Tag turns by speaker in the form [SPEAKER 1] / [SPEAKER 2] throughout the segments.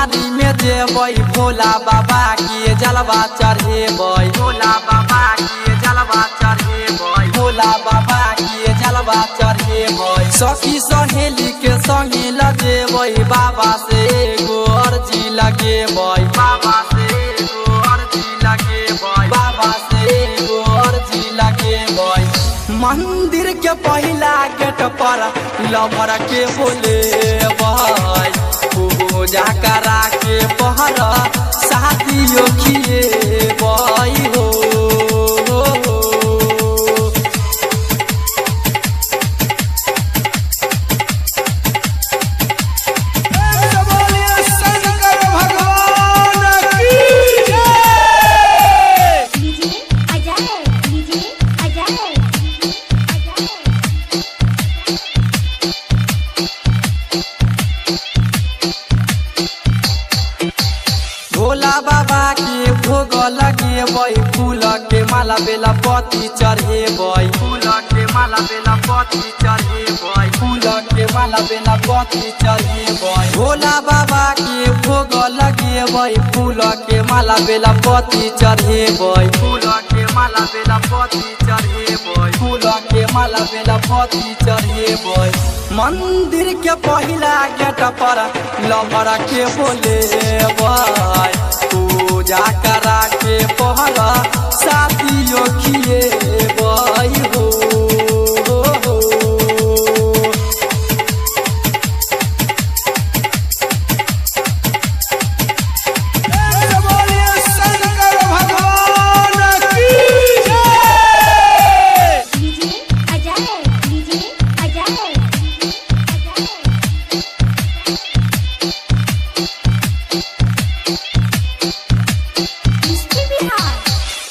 [SPEAKER 1] सोमवारी में जेबै भोला बाबा के जलवा चढ़ेबै। भोला बाबा के जलवा चढ़ेबै। भोला बाबा के जलवा चढ़ेबै। सखी सहेली के संगे लजेबै बाबा से एगो अर्जी लगेबै। बाबा से एगो अर्जी लगेबै। बाबा से एगो अर्जी लगेबै। मंदिर के पहिला गेट पर लभर के बोलेबै। पूजा करा के पहर शादियो खिएबै हो।
[SPEAKER 2] बोलिए शंकर भगवान की जय।
[SPEAKER 3] DJ Ajay, DJ Ajay, DJ Ajay.
[SPEAKER 1] Bhola बाबा के भोग लगेबै फूल के माला बेला पत्ती चढ़ेबै। फूल के माला बेला पत्ती चढ़ेबै। फूल के माला बेला पत्ती चढ़ेबै। भोला बाबा के भोग लगेबै फूल के माला बेला पत्ती चढ़ेबै। फूल के माला बेला पत्ती चढ़ेबै। फूल के माला बेला पत्ती चढ़ेबै। मंदिर के पहिला गेट पर लभर के बोलेबै। पूजा करा के पहर शादियो खिएबै हो।
[SPEAKER 2] बोलिए शंकर भगवान की जय।
[SPEAKER 3] DJ Ajay, DJ Ajay, DJ Ajay. Bihar.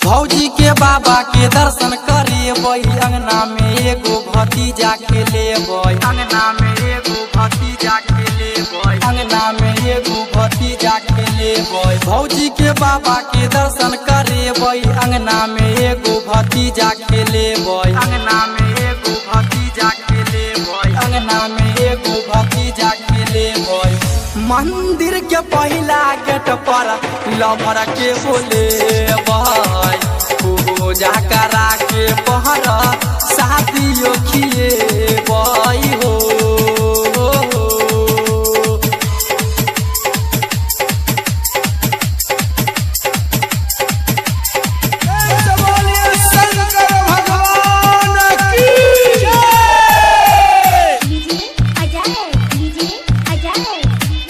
[SPEAKER 1] भौजी के बाबा के दर्शन करेबै अंगना में एगो भतीजा के लेबै। अंगना में एगो भतीजा के लेबै। अंगना में एगो भतीजा के लेबै। भौजी के बाबा के दर्शन करेबै अंगना में एगो भतीजा के लेबै। अंगना में एगो भतीजा के लेबै। अंगना में एगो भतीजा के लेबै। मंदिर के पहिला गेट पर लभर के बोलेबै। पूजा करा के पहर शादियो खिएबै हो।
[SPEAKER 2] बोलिए शंकर भगवान की जय।
[SPEAKER 3] DJ Ajay, DJ Ajay, DJ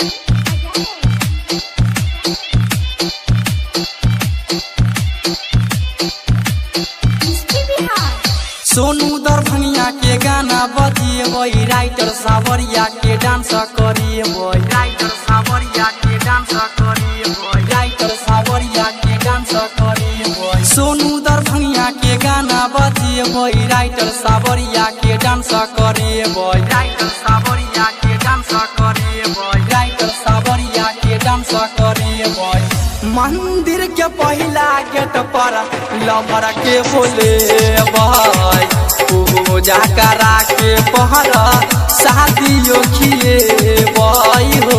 [SPEAKER 3] Ajay. Bihar.
[SPEAKER 1] Sonu दरभंगिया के गाना बजेबै राइटर सावरिया के डांस करेबै। राइटर सावरिया के डांस करेबै। राइटर सावरिया के डांस करेबै। सोनू दरभंगिया के गाना बजेबै राइटर सावरिया के डांस करेबै। राइटर सावरिया के डांस करेबै। राइटर सावरिया के डांस करेबै। मंदिर के पहिला गेट पर लभर के बोलेबै। पूजा करा के पहर शादियो खिएबै हो।